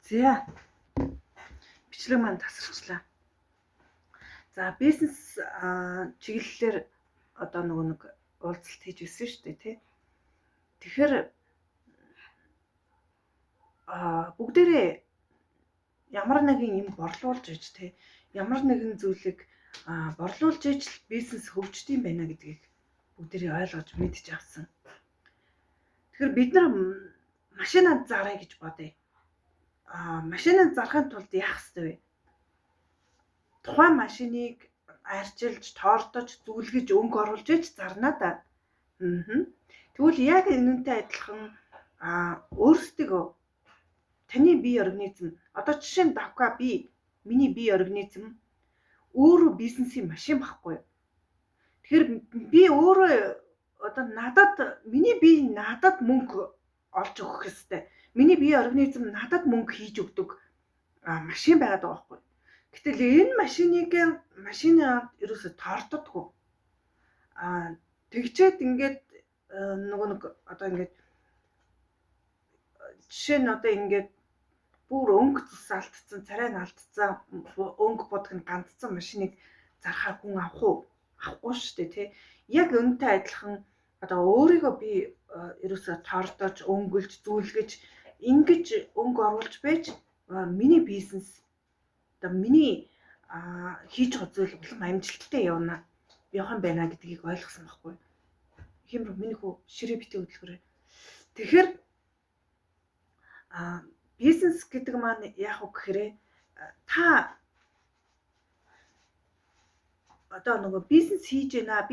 За, бичлэг маань тасарчлаа. За, бизнес чиглэлээр одоо нөгөө нэг уулзалт хийж ирсэн шүү дээ, тий. Тэгэхээр бүгдээрээ ямар нэгэн юм борлуулж иж, тий, ямар нэгэн зүйлийг борлуулж иж л бизнес хөгждөг юм байна гэдгийг бүгдээрээ ойлгож мэдж авсан. Тэгэхээр бид нар машинаа зарая гэж бодъё. Машинаа зарахын тулд яах ёстой вэ? Тухайн машиныг арчилж, тоордож, зүглэж, өнгө оруулж иж зарна да. Аа. Тэгвэл яг энэнтэй адилхан өөрсдөө таны бие организм, одоо жишээ нь давка би, миний бие организм өөрөө бизнесийн машин байхгүй юу? Тэгэхээр би өөрөө одоо надад, миний бие надад мөнгө олж өгөх ёстой. Миний бие организм надад мөнгө хийж өгдөг машин байгаад байгаа байхгүй юу? Гэтэл энэ машиныг, машинаа ерөөсө тордодгүй. Тэгчээд ингээд нөгөө нэг одоо ингээд жишээ нь одоо ингээд бүр өнгө цус алдсан, царай нь алдсан, өнгө будаг нь гандсан машиныг зархаар хүн авах уу? Авахгүй шүү дээ, тий. Яг өнтэй адилхан одоо өөрийгөө би ерөөсөө тордож, өнгөлж, зүүлгэж, ингэж өнгө оруулж байж миний бизнес, одоо миний хийж байгаа зүйл улам амжилттай явна, явах юм байна гэдгийг ойлгосон байхгүй. Хэмрүү миний хүү ширээ битгий хөдөлгөөрэй. Тэгэхээр бизнес гэдэг маань яах вэ гэхээр та одоо нөгөө бизнес хийж байна.